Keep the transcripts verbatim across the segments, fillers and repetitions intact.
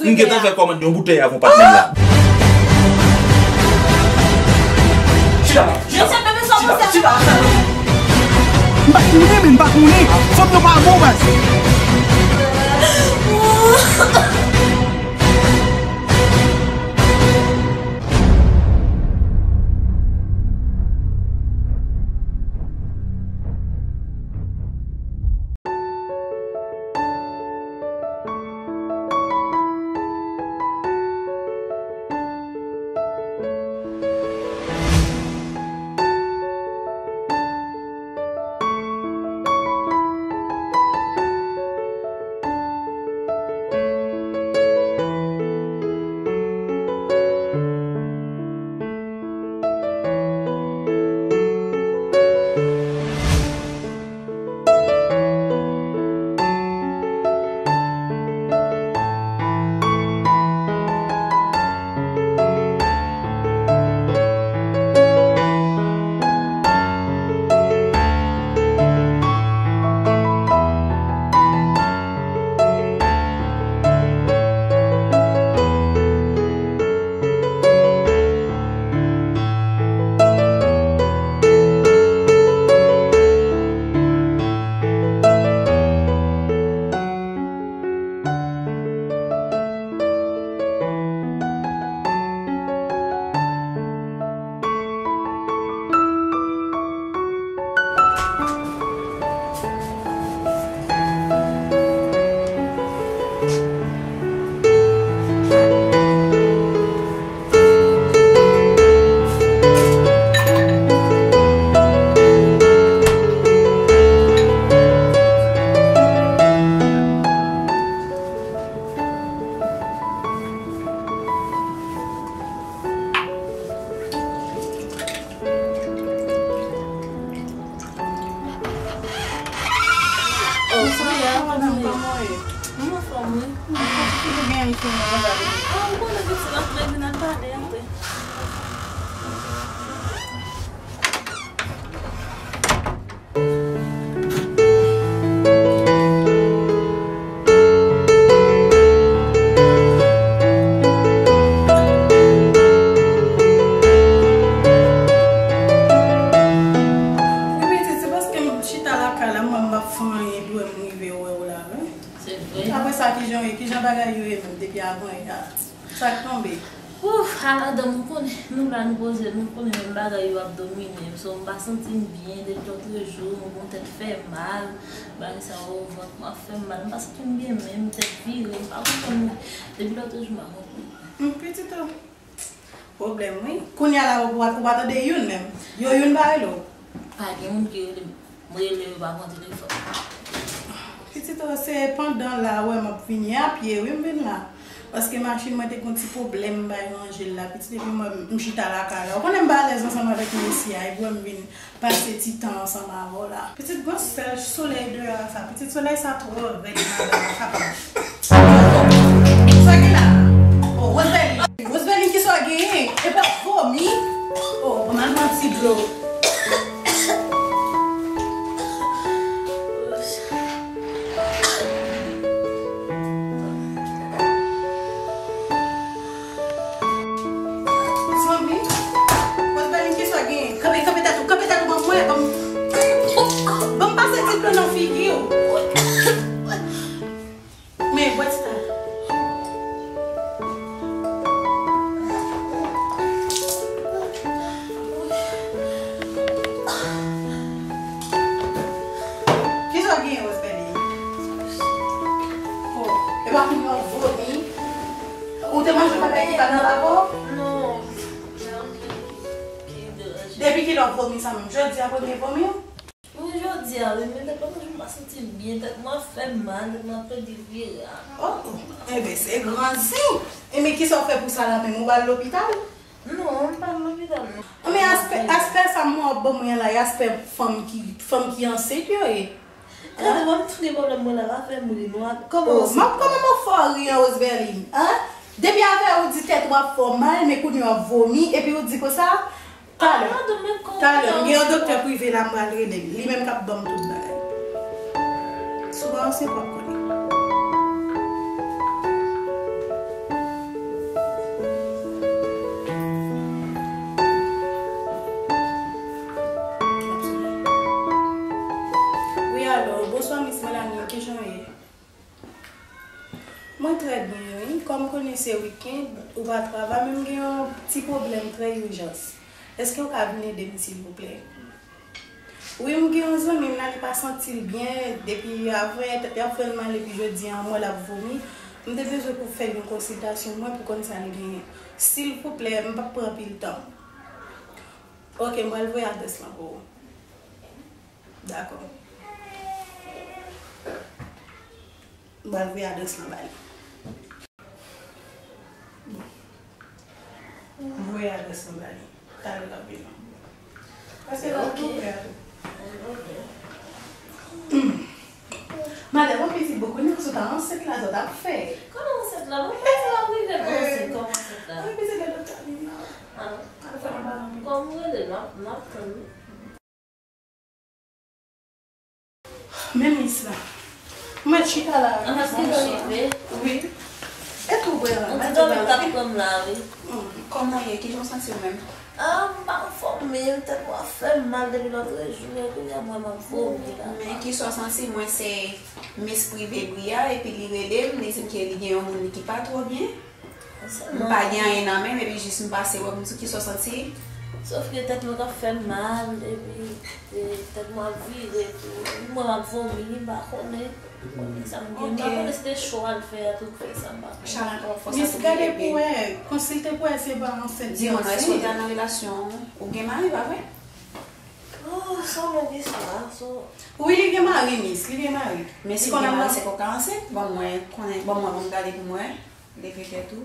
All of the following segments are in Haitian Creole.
M gentan fè kòmand yon boutèy avè yon patnè m la. Chita la, chita la, chita la, chita la. M pa konnen, men m pa konnen. Fanm yo pa bon, baz. Oh, Sonia, kòman w ye? Mwen anfòm, wi. Ah, ou konnen pitit la, m vin al pale anpil. Wi, pitit, se paske m chita lakay la, m wè m p ap fè anyen, epi wè m rive wè w la, wi. Se vre. Apre sa, kijan w ye? Kijan bagay yo ye menm depi avan yè a? Sa k tonbe? Ouf, ala danm, ou konnen, nou la, nou poze, nou konnen menm bagay yo ap domine m. So, m pa santi m byen depi lòt jou, m gon tèt fè mal, bagay sa yo, vant mwen ap fè m mal, m pa santi m byen menm, tèt vire, m pa konprann mwen. Depi lòt jou, m pa konprann. Hum, pitit o. Pwoblèm, wi. Kounye a la, ou pa, ou pa tande youn menm. Yo youn pa rele w. Pa gen moun ki rele m. Mwen rele yo pa pran telefòn. Pitit o, se pandan la, wè, m ap vini a pye, wi, m vin la. Paske machin mwen te gon ti pwoblèm, m bay ranje l la, pitit, epi mwen, m chita lakay la. Ou konnen m pa alèz ansanm avèk mesye a, epi wè m vin pase ti tan ansanm avè w la. Pitit, gon sèl solèy deyò a sa, pitit, solèy sa twò rèd, madanm, m pa kapab. Sa gen la? Oh, Roseline. Roseline, kisa w genyen? Epa vomi? Oh, ban m al pran ti dlo. Zanmi, Roseline, kisa w genyen? Kanpe, kanpe tèt ou, kanpe tèt ou, ban m wè, ban m, ban m pase ti dlo nan figi w. Men, bwè ti ta. Kisa w genyen, Roseline? Oh, e pa kounye a w vomi? Ou te manje bagay ki pa nan lave w? Non. Depi kilè w vomi sa menm? Jodi a premye vomi w? Wi, jodi a, wi, men tèt mwen, m pa santi m byen, tèt mwen ap fè m mal, tèt mwen ap plede vire. Oh, oh. Enben, se granzi. Enben, kisa w fè pou sa la menm? Ou pa al lopital? Non, m pa al lopital, non. Men aspè, aspè sa m wè w ap ban mwen an la, e aspè fanm ki, fanm ki ansent yo ye. Gade, mwen, m tou gen pwoblèm mwen la, pa fè m ri, non. Kòman w santi? Oh, m ap, kòman m ap fè w ri an, Roseline? Hein? Depi avè w, ou di tèt ou ap fè w mal, men kounye a w ap vomi, epi ou di konsa? Talè. Talè, m gen yon doktè prive la, m pral rele l. Li menm k ap ban m tout bagay. Si w pa ansent, w ap konnen. Trè byen, wi. Kòm konnen se wikenn, ou pa travay, men m gen yon ti pwoblèm trè ijans. Èske w ka vin ede m, silvouplè? Wi, m gen yon zanmi m la, li pa santi l byen depi avanyè, tèt li ap fè l mal, epi jodi a, m wè l ap vomi. M te bezwen pou fè yon konsiltasyon mwen pou konn sa l genyen. Silvouplè, m p ap pran anpil tan. Ok, m pral voye adrès lan pou ou. Dakò. M pral voye adrès lan ba li. M voye adrès lan ba li. Talè l ap vini. Paske l ap ouvè a tou. Madanm, yon pitit boukonnen, sou ta ansent la, zòt ap fè. Kòman ansent la? Mwen panse w ap rive pou ansent, kòman ansent la? Mwen pitit la, doktè Amina. Ah. Al fè yon balon. Kòm ou rele, m ap, m ap tann ou. Men mis la. Mwen chita la. Ah, paske l rive. Wi. E tou vre la. Yon ti dòmi k ap pran m la, wi. Hmm. Kòman w ye? Kijan w santi w menm? Ah, m pa anfòm, men tèt mwen ap fè m mal depi lòtrejou, e kounye a m wè m ap vomi la. Men kisa w santi? Mwen se Miss Privé Bria, epi li rele m, li di m ke li gen yon moun ki pa twò byen. M pa gen anyen nan men m, epi jis m pase wè m di kisa w santi. Sof ke tèt mwen t ap fè m mal, epi, e, tèt mwen ap vire tou. Epi mwen m ap vomi, m pa konnen. M pa konnen sa m gen. M pa konnen si te cho al fè a tou k fè sa, m pa konnen. Chalè an twò fò, sa tou. Mis, gade pou wè, konsilte pou wè se pa ansent. Di mwen non, èske w te nan relasyon? Ou gen mari, pa vre? Oh, sa w gen sa, so. Wi, li gen mari, mis, li gen mari. Men si l gen mari, se pou w ka ansent? Ban mwen konnen, ban mwen, ban m gade pou mwen. Leve tèt ou.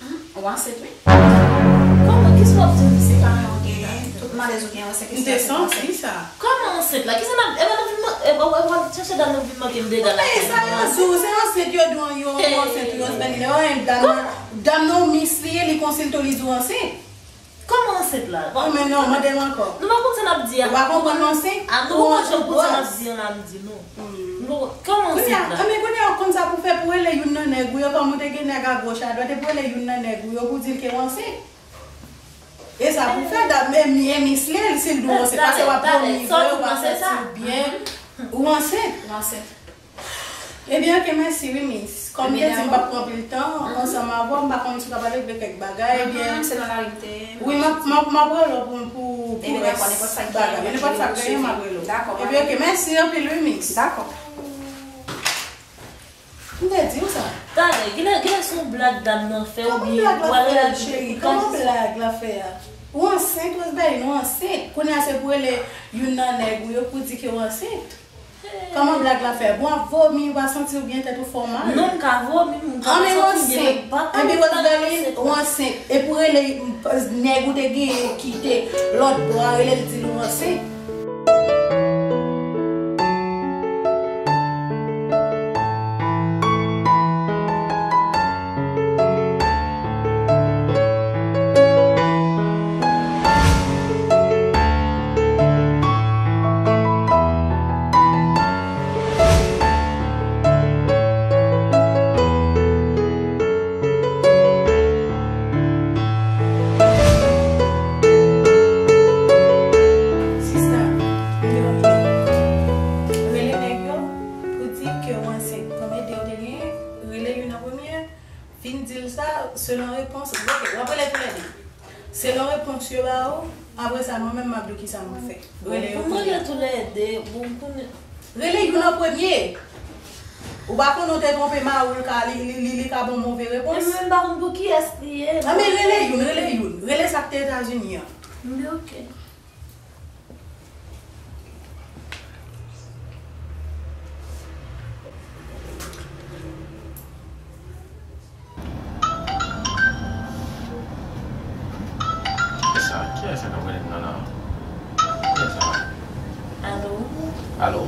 Hmm, ou ansent, wi. Kòman? Kisa w ap di m? Se pa anyen ou genyen. Tout malèz ou genyen, se ke... M te santi sa. Kòman ansent la? Kisa n ap, e pa nou vin man-, e pa, e pa chèche dam nan vin manke m dega lakay mwen. E sa yo di w, se ansent yo di w, yo ansent, yo ansent. Dam nan, dam nan, mis li ye, li konsilte w, li di w ansent. Kòman ansent la? Oh, men non, mande l ankò. Nou pa konn sa n ap di a. Ou pa konprann ansent? A, nou pa konn jan pou sa n ap di an la, m di nou. Hmm. Nou pa konn, kòman ansent la? Kounye a, men kounye a, ou konn sa pou fè, pou rele youn nan nèg ou yo, kòm ou te gen nèg a goch, a dwat, e pou rele youn nan nèg ou yo, pou di l ke w ansent. E sa pou fè, dam, e mi-, e mis li, si l di w ansent, paske w ap vomi vre, ou pa santi w byen, ou ansent. Ou ansent. Ebyen, oke, mèsi, wi, mis. Kòm m te di, m p ap pran anpil tan ansanm avè w, m pa konn si w ta pale vle kèk bagay, ebyen. Se nan lari m te ye. Wi, m ap, m ap, m ap rele w pou, pou, pou rès bagay. Nenpòt sa k genyen, m ap rele w. Dakò. Ebyen, oke, mèsi anpil, wi, mis. Dakò. M te di w sa. Talè, genlè, genlè se yon blag dam nan fè oubyen w al rele l cheri. Kòman blag la fè a? Ou ansent, Roseberline, ou ansent. Kounye a se pou rele youn nan nèg ou yo pou di ke w ansent. Kòman blag la fè? Bon, w ap vomi, ou pa santi w byen, tèt ou fè w mal? Non, m ka vomi, m ka pa santi m byen, men m pa ka... Epi Roseberline, ou ansent. E pou rele nèg ou te genyen ki te lòt bò a, rele l di l ou ansent. Sista, m te anvi rele nèg yo pou di ke w ansent. Premye de yo te genyen, rele youn an premye, fin di l sa, selon repons, oke, w ap rele toulède. Selon repons yo ba ou, apre sa, mwen menm m ap di w kisa m ap fè. Rele yo toulède. Bon, m rele toulède, bon, m konnen. Rele youn an premye. Ou pa konnen w te twonpe mari w, li ka, li, li, li, li ka ba w move repons. Men mwen m pa konn pou kiyès li ye. A, men rele youn, rele youn. Rele sa k te Etazini an. M di oke. Kiyès sa? Kiyès sa k ap rele m nan la? Kiyès sa? Alo? Alo?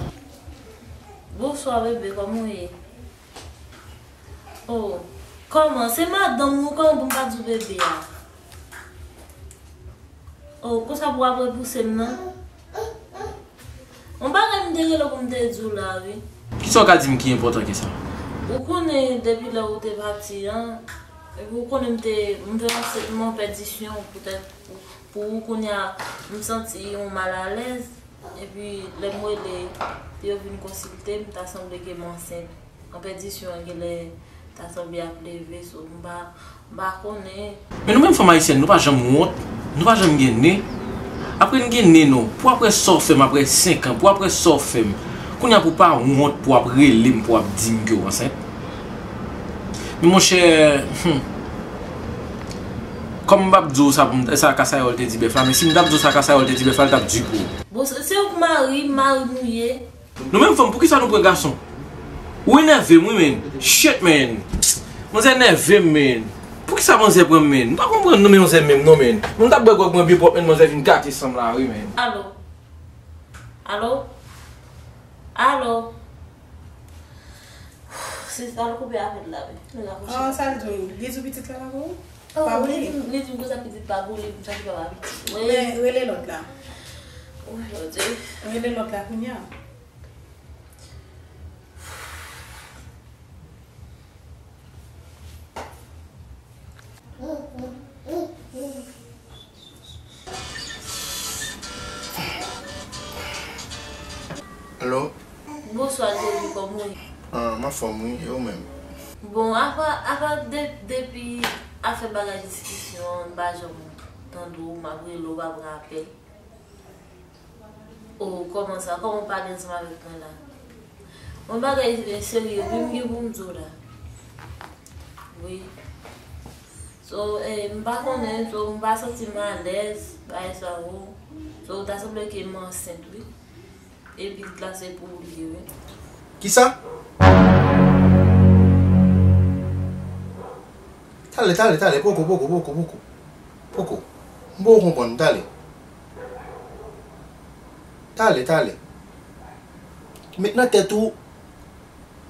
Bonswa, bebe, kòman w ye? Oh, kòman? Se madanm ou, kòman pou m pa di w bebe a? Oh, konsa pou w ap repouse m nan? Yon bagay m te rele w pou m te di w la, wi. Kisa w ka di m ki enpòtan ke sa? Ou konnen depi lè ou te pati an, epi ou konnen m te, m te ranse, m an pèdisyon poutèt pou, pou ou kounye a, m santi yon malalèz. Epi, lè m rele, pou yo vin konsilte m, ta sanble ke m ansent. An pèdisyon an genlè ta sanble ap leve, so m pa, m pa konnen. Men nou menm fanm ayisyèn, nou pa janm wont, nou pa janm gen nen. Apre n gen nen nou, pou apre sa w fè m apre senk an, pou apre sa w fè m. Kounye a pou w pa wont pou w ap rele m, pou w ap di m ke w ansent. Men monchè, hmm. Kòm m p ap di w sa pou m, sa Kasayòl te di bèf la, men si m t ap di w sa Kasayòl te di bèf la, l t ap di pou ou. Bon, se, se ou k mari, mari nou ye. Nou menm fanm, poukisa nou pran gason? Ou enève m, wi, men. Shit, men. Manzè enève m, men. Poukisa manzè pran m, men? M pa konprann, non, men manzè menm, non, men. Mwen, m t ap bwè gwòg mwen byen pwòp, men manzè vin gate san m la, wi, men. Alo? Alo? Alo? Sista, l koupe avè l la, wi. Li rakwoche. Ah, sa l di w? Li di w pitit la pa pou ou? Oh, pa pou li, li di m, li di m konsa pitit pa pou li, konsa li pa pou pitit. Men, rele lòt la. Wi, jodi. Rele lòt la kounye a. Alo? Bonswa, Jezi, kòman w ye? Ah, m anfòm, wi, e ou menm? Bon, apa, apa de, depi afè bagay diskisyon, m pa janm tande w, m ap rele w, w pa pran apèl. Oh, kòman sa? Kòman w pale ansanm avèk mwen la? Yon bagay serye wi m gen pou m di w la. Wi. So, eh, m pa konnen, so, m pa santi m alèz, bagay sa yo. So, ta sanble ke m ansent, wi. E pitit la se pou ou li ye, wi. Kisa? Tale, tale, tale, poko, poko, poko, poko. Poko. M poko konprann, tale. Tale, tale. Met nan tèt ou,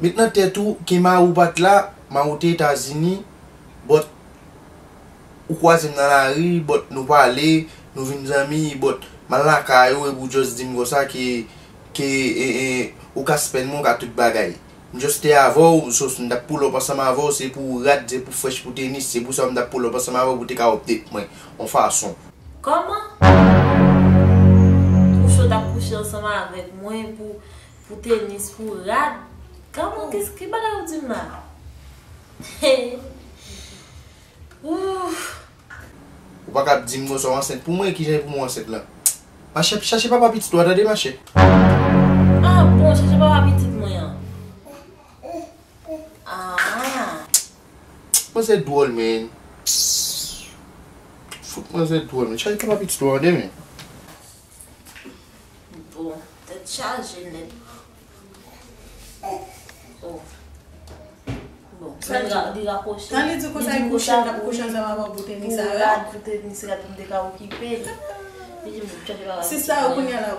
met nan tèt ou ke mari w pa t la, mari w te Etazini, but ou kwaze m nan lari, but nou pale, nou vin zanmi, but m al lakay ou epi w just di m konsa ke, ke, e, e, ou ka spend mwen, ou ka tout bagay. M just te avè w, so, m t ap pull up ansanm avè w, se pou rad, se pou fresh, pou tenis, se pou sa m t ap pull up ansanm avè w pou te ka update mwen, yon fason. Kòman? Pou cho t ap kouche ansanm avèk mwen, pou, pou tenis, pou rad? Kòman? Ki, ki bagay ou di m la? Ouf! Ou pa ka ap di m konsa w ansent pou mwen, kijan e pou mwen ansent la? Machè, chache papa pitit ou a, tande, machè. Ah, bon, chache papa pitit mwen an. Ah. Manzè dwòl, man. Fout manzè dwòl, man. Chache papa pitit ou a, tande, man. Bon, tèt chaje nèt. Oh. Bon, sa li, li rakwoche. Tan li di konsa, li kouche, l ap kouche ansanm avè w pou tenis sa yo. Pou rad, pou tenis, rad pou m te ka okipe l. Li di m, chèche bagay. Sista yo kounye a la.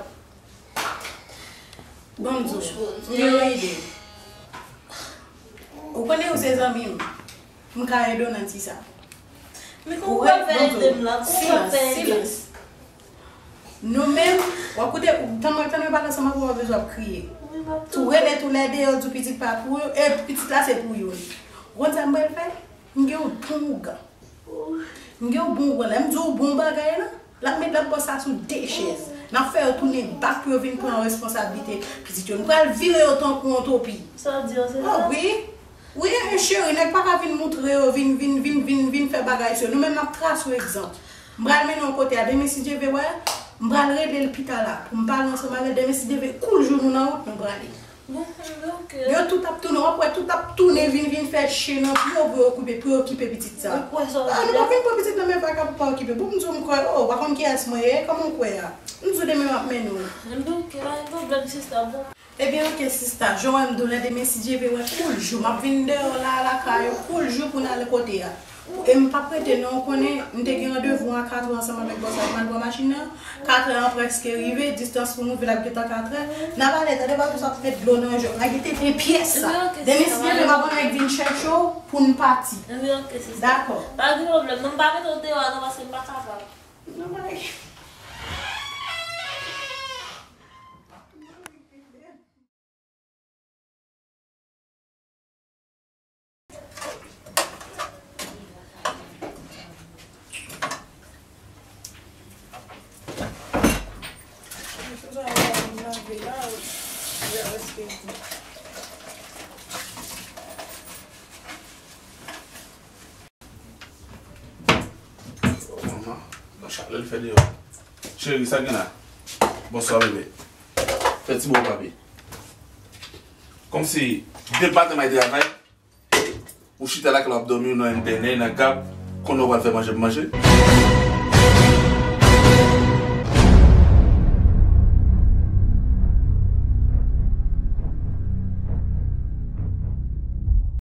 Bon, m di w, m gen yon ide. Ou konnen ou se zanmi m. M ka ede w nan ti sa. Men kòman w pral fè ede m la? Kòman w pral fè ede m? Silans, silans. Nou menm, w ap koute, ou, tan mwen, tan mwen pale ansanm avè w, w ap bezwen ap kriye. Tou rele toulède, yo di w pitit pa pou yo, e pitit la se pou youn. Ou konn sa m pral fè? M gen yon bon ougan. M gen yon bon ougan. Lè m di w bon bagay la, l ap met, l ap ba sa sou de chèz. N ap fè yo tounen bak pou yo vin pran responsablite pitit yo. Nou pral vire yo tankou yon topi. Sa w di an se sa? Oh, wi. Wi, e cheri, nèg pa ka vin moutre yo, vin, vin, vin, vin, vin fè bagay sou yo. Nou menm n ap trase yon egzanp. M pral mennen w kote a, demen si Dye vle, wè, m pral rele l pita la, pou m pale ansanm avè l, demen si Dye vle, kou l jou nou nan wout, nou prale. Bon, ok. Yo tout ap tounen, w ap wè tout ap tounen, vin, vin fè chen nan pye w pou yo okipe, pou yo okipe pitit sa. Ou kwè sa w di a? Ah, nou pa vin pran pitit nan men vagabon pa okipe. Bon, m di w m kwè, oh, w pa konn kiyès mwen ye, kòman w kwè a? M di w demen m ap mennen w. Enben, ok, pa gen pwoblèm, sista, bon. Ebyen, ok, sista, jan w wè m di w la, demen si Dye vle, wè, kou l jou, m ap vin deyò la, lakay ou, kou l jou pou n al kote a. E m p ap rete non, ou konnen, m te gen randevou a katrè ansanm avèk bòs la pou m al pran machin nan. Katrè an prèske rive, distans pou nou vin ap gentan katrè. N a pale, tande, pa bezwen ap met dlo nan je w. Lage tete pyès sa. Demen si Dye vle, m ap annik vin chèche w pou n pati. Dakò. Pa gen pwoblèm, non, m pa mete w deyò a non, paske m pa kapab. Non, bay. Lè l fè deyò. Cheri, sa gen la? Bonswa, bebe. Fè ti bo papi. Kòmsi de maten m al travay, ou chita lakay la w ap dòmi, ou nan entènè, nan gab, konnen w pral fè manje pou manje.